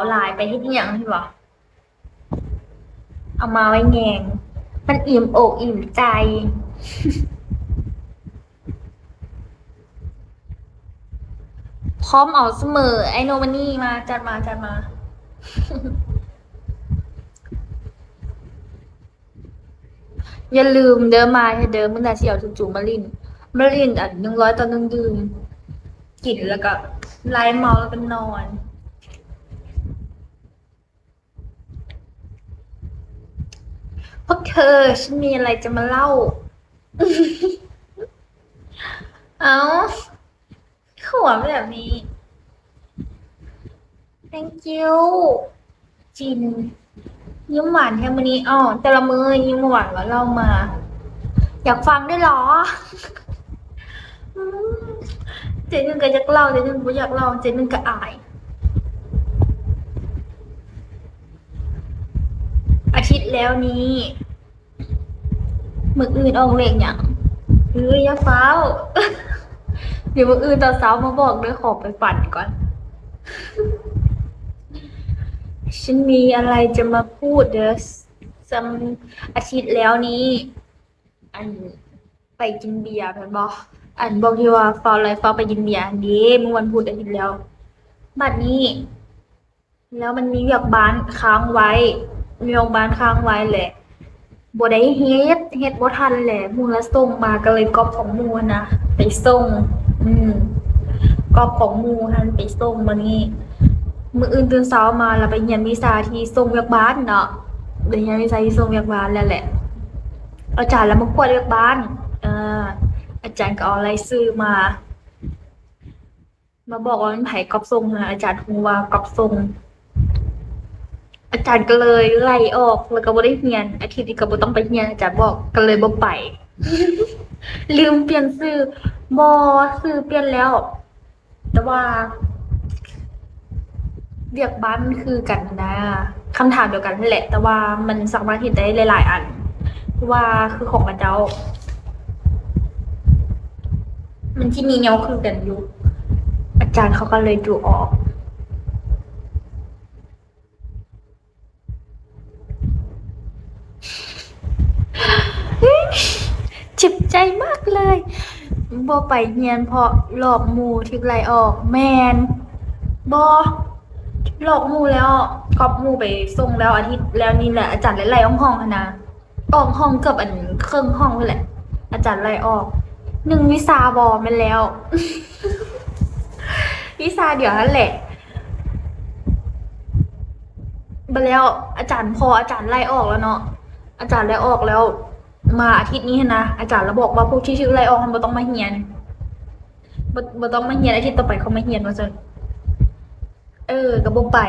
ວຫຼາຍໄປເຮັດອີ່ຫຍັງຫັ້ນບໍ? ເອົາມາໄວ້ແຍງ ມັນອີ່ມອົກອີ່ມໃຈ. ພ້ອມເອົາສະເໝີ I know money ມາ ຈັດມາ ຈັດມາ. ຢ່າລືມເດີ ມາເດີ ມື້ໜ້າຊິເອົາຈຸໆມາຫຼິ້ນ ມາຫຼິ້ນອັນ ໜຶ່ງຮ້ອຍຕໍ່ໜຶ່ງດື່ມ ກິນແລ້ວກໍໄລ່ເມົາແລ້ວກໍນອນ. ພວກເທີ ສັນມີອະໄລຈະມາເລົ່າ. ເອົ້າ ຄືວ່າແບບນີ້ thank you ຈິນ ຍິ້ມຫວານແທ້ມື້ນີ້. ອໍ ແຕ່ລະມື້ຍິ້ມຫວານວ່າເລົ່າມາ. ຢາກຟັງດ້ວຍເຫລອ? ອືມ ເຈໜຶ່ງກໍຢາກເລົ່າ ເຈໜຶ່ງບໍ່ຢາກເລົ່າ ເຈໜຶ່ງກໍອາຍ. ອາທິດແລ້ວນີ້ ມື້ອື່ນອອກເລກຫຍັງ? ເອີ ຢ່າຟ້າວ ດຽວມື້ອື່ນຕອນເຊົ້າມາບອກເດີ ຂໍໄປຝັນກ່ອນ. ສັນມີອະໄລຈະມາພູດເດີ ສຳ ອາທິດແລ້ວນີ້ ອັນ ໄປກິນເບຍແມ່ນບໍ່? ອັນບອກທີ່ວ່າຟ້າວໄລ່ຟ້າວໄປກິນເບຍຫັ້ນເດ ມື້ວັນພຸດອາທິດແລ້ວ. ບັດນີ້ ແລ້ວມັນມີວຽກບ້ານຄ້າງໄວ້ ວຽກບ້ານຄ້າງໄວ້ແຫຼະ ບໍ່ໄດ້ເຮັດ ເຮັດບໍ່ທັນແຫຼະ ໝູ່ລະສົ່ງມາ ກໍເລີຍກັອບຂອງໝູ່ຫັ້ນນະໄປສົ່ງ. ອືມ ກັອບຂອງໝູ່ຫັ້ນໄປສົ່ງ. ບາດນີ້ມື້ອື່ນຕື່ນເຊົ້າມາ ລະໄປຮຽນວິຊາທີ່ສົ່ງວຽກບ້ານເນາະ ໄປຮຽນວິຊາທີ່ສົ່ງວຽກບ້ານແລ້ວແຫຼະ. ອາຈານລະມາກວດວຽກບ້ານ ອາ ອາຈານກໍເອົາລາຍຊື່ມາ ມາບອກວ່າແມ່ນໃຜກັອບສົ່ງຫັ້ນນະ ອາຈານຮູ້ວ່າກັອບສົ່ງ ອາຈານກໍເລີຍໄລ່ອອກ ແລ້ວກໍບໍ່ໄດ້ຮຽນ ອາທິດນີ້ກໍບໍ່ຕ້ອງໄປຮຽນ ອາຈານບອກ ກໍເລີຍບໍ່ໄປ. ລືມປ່ຽນຊື່ ບໍ່ ຊື່ປ່ຽນແລ້ວ ແຕ່ວ່າວຽກບ້ານມັນຄືກັນນະ ຄຳຖາມດຽວກັນຫັ້ນແຫຼະ ແຕ່ວ່າມັນສາມາດເຮັດໄດ້ຫຼາຍໆອັນ ເພາະວ່າຄືຂອງເຂົາເຈົ້າ ມັນຊິມີແນວຄືກັນຢູ່ ອາຈານເຂົາກໍເລີຍດູອອກ. ເຈັບໃຈມາກເລີຍ ບໍ່ໄປຮຽນເພາະຫຼອກໝູ່ຖືກໄລ່ອອກ. ແມ່ນ ບໍ່ ຫຼອກໝູ່ແລ້ວ ກັອບໝູ່ໄປສົ່ງແລ້ວ ອາທິດແລ້ວນີ້ແຫຼະ ອາຈານໄລ່ໆອອກຫ້ອງຫັ້ນນະ. ອອກຫ້ອງເກືອບອັນເຄິ່ງຫ້ອງພຸ້ນແຫຼະ ອາຈານໄລ່ອອກ. ໜຶ່ງວິຊາບໍ່ ແມ່ນແລ້ວ ວິຊາດຽວຫັ້ນແຫຼະ. ບາດແລ້ວອາຈານ ພໍອາຈານໄລ່ອອກແລ້ວເນາະ ອາຈານໄລ່ອອກແລ້ວ ມາອາທິດນີ້ຫັ້ນນະ ອາຈານລະບອກວ່າພວກທີ່ຖືກໄລ່ອອກຫັ້ນບໍ່ຕ້ອງມາຮຽນ ບໍ່ ບໍ່ຕ້ອງມາຮຽນ ອາທິດຕໍ່ໄປຄ່ອຍມາຮຽນວ່າຊັ້ນ. ເອີ ກໍບໍ່ໄປ